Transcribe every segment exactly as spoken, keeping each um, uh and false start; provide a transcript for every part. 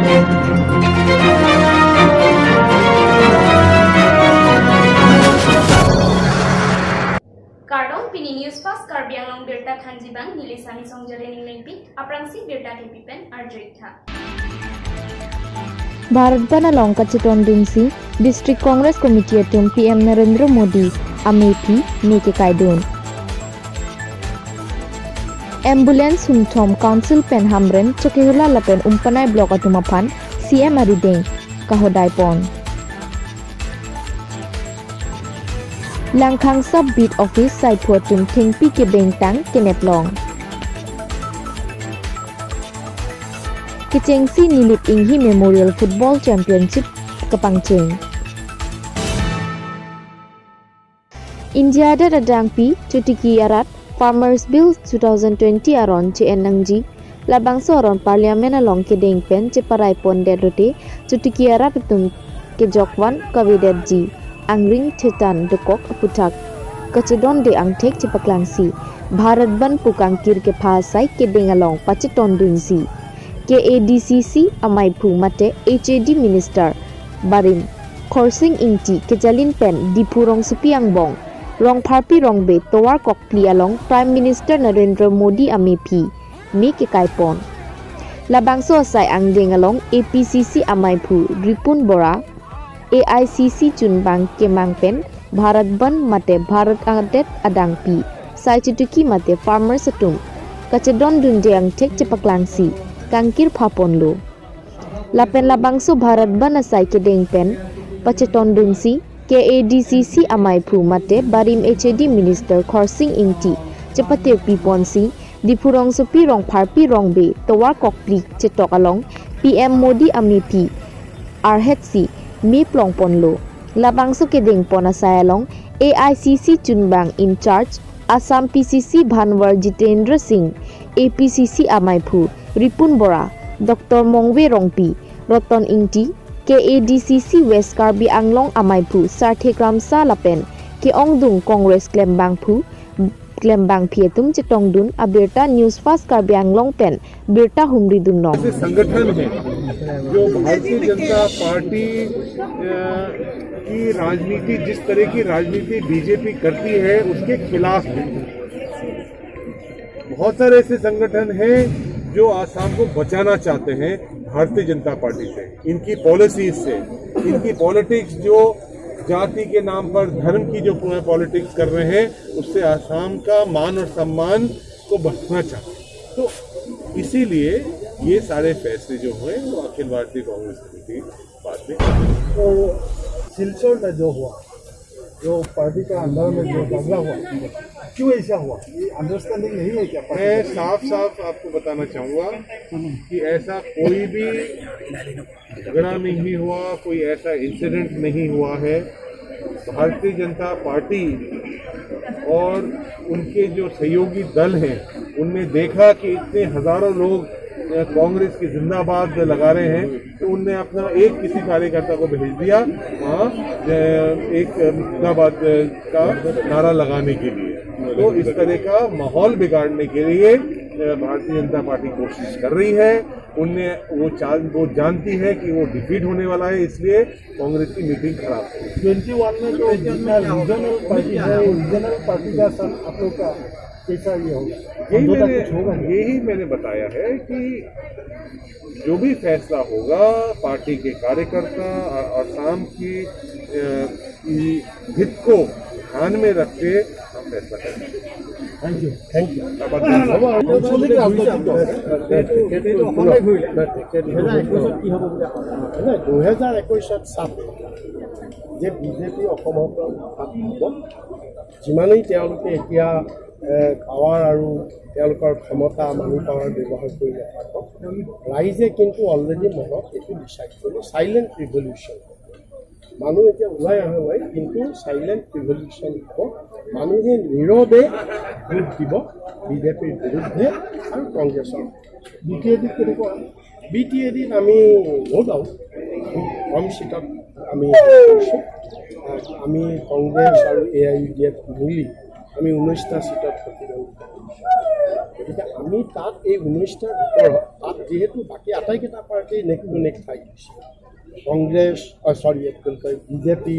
Kardom, pini News Fast Karbi Anglong birta thanji abang neli Sani Songjare Ninglengpi, aphrangsi birta kepi pen arju-ik tha. Bharat Bandh along kachetondunsi District Congress Committee atum P M Narendra Modi amephi me kekaidun. Ambulance Hungthom Council pen Hamren, Chokihola lapen Umpanai Block atum aphan C M arideng kahodai pon. Langkhang Sub Beat Office saiphu atum thengpi kebengtang keneplong. Kechengsi Nilip Enghi Memorial Football Championship kapangcheng. India adet adangpi chotiki arat Farmers Bill two thousand twenty aron che-en nangji, labangso aron Parliament along kedeng pen cheparai pondet lote chotiki arat atum kejokvan kavedetji angring thetan dokok aputhak kachedonde angthek chepaklangsi Bharat Bandh pu kangkir kepha asai kedeng along pachetondunsi K A D C C amaiphu mate H A D Minister barim Khorsing Engti kejalin pen Diphu rongsopi angbong rongpharpi rongbe tovar kokpli along Prime Minister Narendra Modi amephi me kekaipon. Labangso asai angdeng along A P C C amaiphu Ripun Bora, A I C C chunbang kemang pen Bharat Bandh mate Bharat adet adangpi sai chotiki mate farmers atum kachedondunde angthek chepaklangsi kangkir phaponlo. Lapen labangso Bharat Bandh asai kedeng pen pachetondunsi K A D C C amaiphu mate barim H A D Minister Khorsing Engti chepatirpi ponsi Diphu rongsopi rongpharpi rongbe tovar kokpli chetok along P M Modi amephi arhetsi me plongponlo. Labangso kedeng pon asai along A I C C chunbang in charge Assam P C C Bhanwar Jitendra Singh, A P C C amaiphu Ripun Bora, Doctor Mongve Rongpi, Roton Engti, K A D C C West Karbi Anglong amaiphu Sarthe Kramsa lapen ke-ongdung Congress klembangphu, klembangpi atum chetongdun abirta News Fast Karbi Anglong pen birta humridun long. ऐसे संगठन हैं जो भारतीय जनता पार्टी, अ, की राजनीति, जिस तरह की राजनीति बीजेपी करती है, उसके खिलाफ है। बहुत सारे ऐसे संगठन हैं जो आसाम को बचाना चाहते हैं भारतीय जनता पार्टी से, इनकी पॉलिसीज से, इनकी पॉलिटिक्स जो जाति के नाम पर धर्म की जो पॉलिटिक्स कर रहे हैं, उससे आसाम का मान और सम्मान को बढ़ाना चाहते हैं। तो इसीलिए ये सारे फैसले जो हुए वो अखिल भारतीय कांग्रेस कमेटी बाद में। तो सिलचर में जो हुआ, जो पार्टी का अंदर में जो झगड़ा हुआ, क्यों ऐसा हुआ? ये अंडरस्टैंडिंग नहीं है क्या पार्टी मैं का? साफ साफ आपको बताना चाहूँगा कि ऐसा कोई भी झगड़ा नहीं हुआ, कोई ऐसा इंसिडेंट नहीं हुआ है। भारतीय जनता पार्टी और उनके जो सहयोगी दल हैं, उनने देखा कि इतने हजारों लोग, अ, कांग्रेस की जिंदाबाद लगा रहे हैं, तो उनने अपना एक किसी कार्यकर्ता को भेज दिया वहाँ, अ, एक जिंदाबाद का नारा लगाने के लिए। तो इस तरह का माहौल बिगाड़ने के लिए, अ, भारतीय जनता पार्टी कोशिश कर रही है। उनने वो चाल, वो जानती है कि वो डिफीट होने वाला है, इसलिए कांग्रेस की मीटिंग खराब हो गई। ट्वेंटी वन में जो जितना रीजनल पार्टी है, वो रीजनल पार्टी का साथ आप लोग का कैसा ये होगा? यही समझौता मैंने, कुछ होगा क्या? यही मैंने बताया है कि जो भी फैसला होगा, पार्टी के कार्यकर्ता और आसाम की, अ, की हित को ध्यान में रख के हम फैसला करेंगे। Thank you. Thank you. হ'ব, হ'ব, হ'ব, হ'ব, হ'ব। নহয়, দুহেজাৰ একৈশত চাওক, যে বিজেপি অসমত হ'ব, যিমানেই তেওঁলোকে এতিয়া, এ, পাৱাৰ আৰু তেওঁলোকৰ ক্ষমতা, মানি পাৱাৰ ব্যৱহাৰ কৰি নাথাকক, ৰাইজে কিন্তু অলৰেডি মনত এইটো ডিচাইড কৰিলে, চাইলেণ্ট ৰিভলিউচন। মানুহ এতিয়া ওলাই অহা নাই, কিন্তু চাইলেণ্ট ৰিভলিউচন হ'ব। মানুহে নীৰৱে ভোট দিব বিজেপিৰ বিৰুদ্ধে আৰু কংগ্ৰেছৰ। বি টি এ ডিত কেনেকুৱা? বি টি এ ডিত আমি ন' ডাউট, খুব কম চিটত আমি কৰিছোঁ। আমি কংগ্ৰেছ আৰু A I U D F মিলি আমি ঊনৈশটা চিটত প্ৰতিদ্বন্দ্বিতা কৰিছোঁ। এতিয়া আমি তাত এই ঊনৈশটাৰ ভিতৰত তাত যিহেতু বাকী আটাইকেইটা party neck to neck fight হৈছে, কংগ্ৰেছ, চৰি, কি কয়, বিজেপি,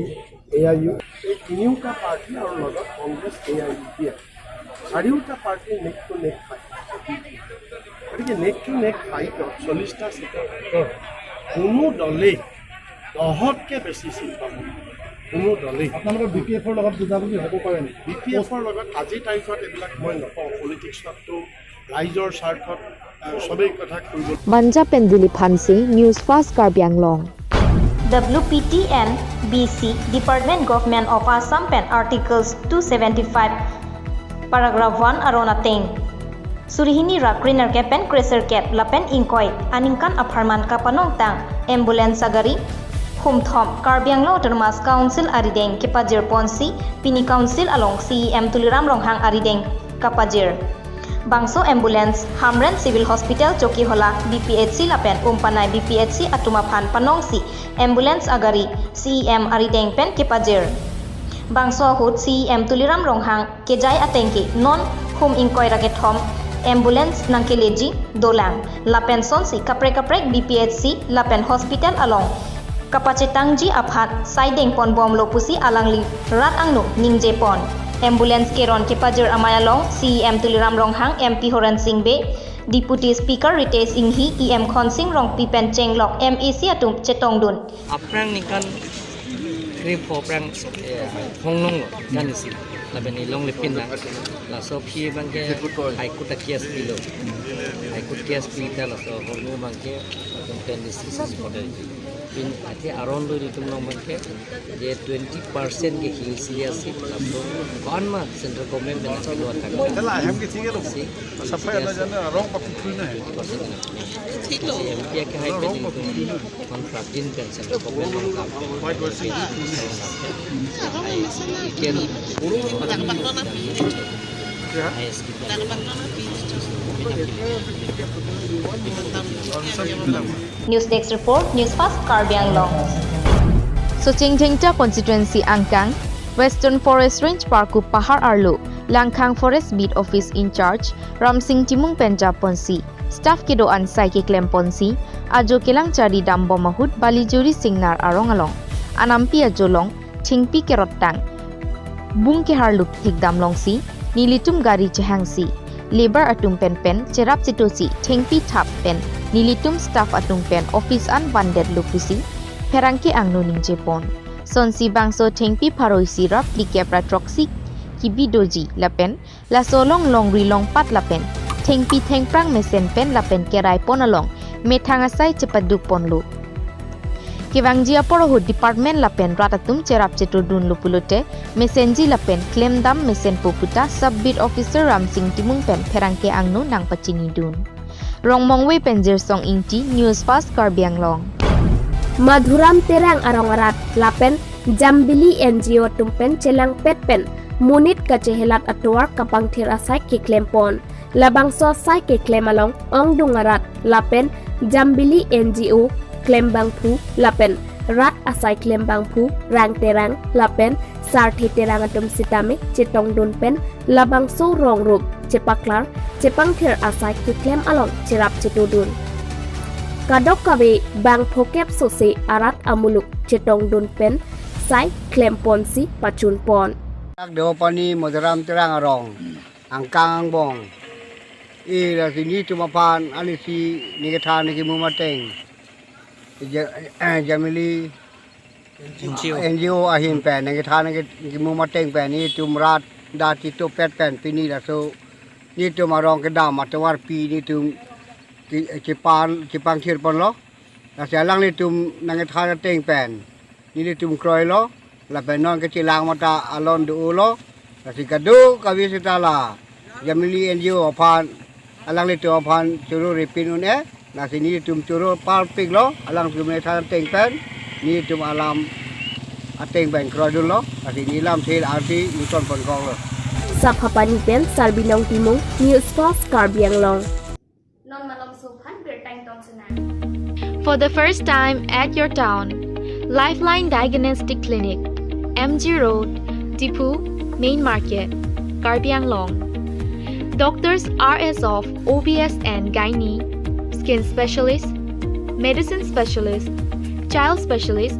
এ আই ইউ, এই তিনিওটা পাৰ্টি আৰু লগত Congress, A I U D F, চাৰিওটা party neck to neck fight. গতিকে নেক টু নেক ফাইটত চল্লিশটা চিটৰ ভিতৰত কোনো দলেই দহতকৈ বেছি চিট পাব, কোনো দলেই। আপোনালোকৰ বি পি এফৰ লগত বুজাবুজি হ'ব পাৰে নেকি? বি পি এফৰ লগত আজিৰ তাৰিখত এইবিলাক মই নকওঁ। পলিটিক্সততো ৰাইজৰ স্বাৰ্থত, আহ, সবেই কথা কৰিব। Banja pen Dilip Hanse, News Fast Karbi Anglong. W P T N B C Department Government of Assam pen Articles two seventy-five paragraph one aron ateng suri hini ra krenerkep pen kresirkep lapen ingkoi aningkan apharman kapanongtang ambulance agari humthom Karbi Anglong Autonomous Council arideng kepajir ponsi pini Council along C E M Tuliram Ronghang arideng kapajir. Bangso ambulance Hamren Civil Hospital Chokihola B P H C lapen Umpanai B P H C atum aphan panongsi ambulance agari C E M arideng pen kepajir. Bangso ahut C E M Tuliram Ronghang kejai ateng ke non hum ingkoi ra kethom ambulance nangkeleji dolang. Lapen sonsi kaprek kaprek B P H C lapen hospital along kapachetangji aphan saideng ponbomlo pusi alangli rat angno ningjepon. Ambulance keron kepajir amei along C E M Tuliram Ronghang, M P Horen Sing Bey, Deputy Speaker Ritesh Enghi, E M Khonsing Rongpi pen chenglok M A C atum chetongdun. Aphrang ningkan krepho aphrang, eh, hongnonglo kan isi. Lapen ilong lepin na. Laso aphi abangke High Court a case pilo. High Court case pi ta laso hongnong abangke lapen pen decision order. Pin athe aron do itum along abangke je twenty percent ke hills area si laso kon ma central government pen apilo attack. Tela hem ke thik lo. Si, safai ala jane arong pa puthui na hai. Percent na. Si M P ke hai pen itum contract din pen central government along kam. Hai, iken. Hai, News Desk Report, News Fast Karbi Anglong. Socheng Dhengta Constituency angkang, Western Forest Range Parku Pahar arlo, Langkhang Forest Beat Office in-charge Ramsing Timung pen japonsi, staff kedo-an sai keklem ponsi, ajo kelang charli dambom ahut Balijuri Singnar arong along anampi ajo along thengpi kerottang bung keharlup thekdam longsi, nelitum gari chehangsi, labour atum pen pen cherap chetosi thengpi thap pen nelitum staff atum pen office an vandetlo pusi pherangke angno ningjepon. Sonsi bangso thengpi pharo isi ra phlikep ra throksi kebi doji lapen laso along longri longpat lapen thengpi thengphrang mesen pen lapen kerai pon along methang asai chepaduk ponlo. Kevangji apor ahut department lapen rat atum cherap chetodunlo pulote mesenji lapen klemdam mesenpo puta Sub Beat Officer Ramsing Timung pen pherangke angno nangpachinidun. Rongmongve pen Jirsong Ingti, News Fast Karbi Anglong. Madhuram Terang arong arat lapen Jambili N G O atum pen chelangpet pen monit kachehelat atovar kapangthir asai keklem pon. Labangso asai keklem along ongdung arat lapen Jambili N G O klembangphu lapen rat asai klembangphu Rang Terang lapen Sarthe Terang atum sitame chetongdun pen labangso rongrup chepaklar chepangthir asai keklem along cherap chetodun. Kadokave bang phokep sose arat amuluk chetongdun pen sai klem ponsi pachun pon. Dak Deopani Madhuram Terang arong angkang angbong. Ira si nelitum aphan anisi ning kethan ning kemum ateng. Ja-, eh, Jambili N G O. N G O ahin pen ning kethan ning kemum ateng pen nelitum rat da titopet pen pini laso nelitum arong kedam atovar pi nelitum ki-, kipan, kipangthir ponlo. Lasi alanglitum ning kethan ateng pen nelitum kroilo, lapen non kechelang mata alon do-olo, lasi kadokave seta la Jambili N G O aphan, alanglitum aphan choro ripin un-e, lasi nelitum choro parpiklo, alangtum ning kethan ateng pen nelitum alam ateng pen kroidunlo, lasi neli lamthe arti ington ponkoklo. Saphapani pen Sarbinong Timung, News Fast Karbi Anglong. Non malomso aphan birta ingtong sinang. For the first time at your town, Lifeline Diagnostic Clinic, M G Road, Diphu, Main Market, Karbi Anglong. Doctors are as of O B S and gynae, skin specialist, medicine specialist, child specialist,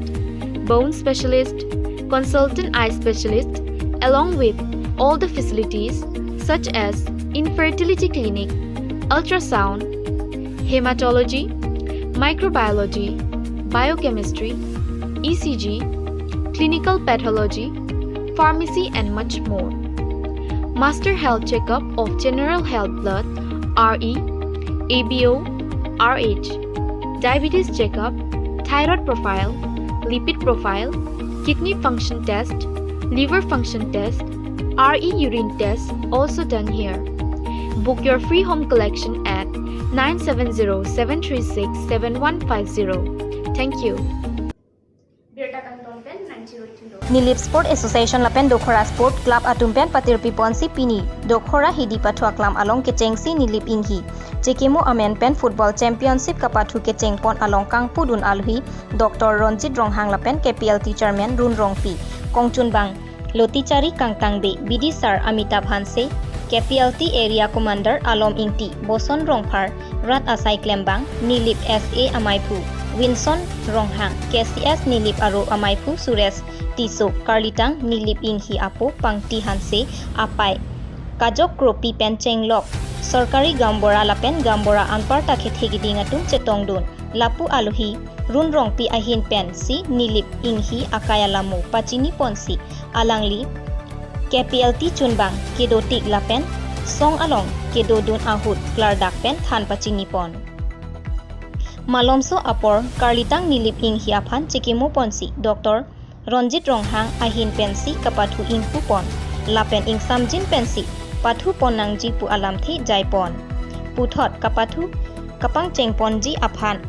bone specialist, consultant eye specialist, along with all the facilities such as infertility clinic, ultrasound, hematology, microbiology, biochemistry, E C G, clinical pathology, pharmacy and much more. Master health checkup of general health blood, R E, A B O, R H, diabetes checkup, thyroid profile, lipid profile, kidney function test, liver function test, R E urine test also done here. Book your free home collection at nine seven zero seven three six seven one five zero. Thank you. Birta kangton pen nangchiruithulo. Nilip Sport Association lapen Dokhora Sport Club atum pen patirpi ponsi pini Dokhora Hidi pathu aklam along kechengsi Nilip Inghi chekimo amen pen Football Championship kapathu kecheng pon along kangpudun alohi Doctor Ronjit Ronghang lapen K P L T Chairman Run Rongpi, kongchunbang Lotichari Kangtangbe, B D Sir Amitabh Hanse, K P L T Area Commander Alom Ingti, Boson Rongphar, rat asai klembang, Nilip S A amaiphu Winson Ronghang, K C S Nilip aro amaiphu Suresh Tisso, karlitang Nilip Inghi apo Pangti Hanse, apai Kajok Kropi pen chenglok sorkari gaonbura lapen gaonbura anparta kethe kiding atum chetongdun. Lapu alohi Run Rongpi ahin pensi Nilip Inghi akai alamo pachini ponsi alangli K P L T chunbang kedotik lapen song along kedodun ahut klardak pen than pachini pon. Malomso apor karlitang Nilip Inghi aphan chekimo ponsi Doctor Ronjit Ronghang ahin pensi kapathu ingpu pon lapen ingsamjin pensi pathu pon nangji pu alamthe jai pon. Puthot kapathu kapangcheng ponji aphan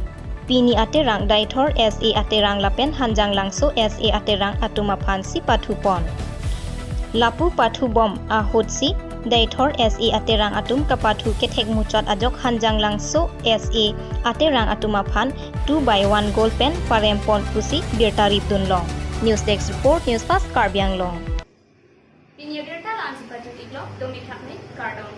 pini aterang Deithor S A aterang lapen Hanjanglangso S A aterang atum aphansi pathu pon. Lapu pathu bom ahutsi Deithor S A aterang atum kapathu kethek muchot ajok Hanjanglangso S A aterang atum aphan two by one goal pen parem pon pusi birta ripdun long. News Desk Report, News Fast Karbi Anglong. Pini abirta la-ansi pachethik lo, dome thakme, kardom.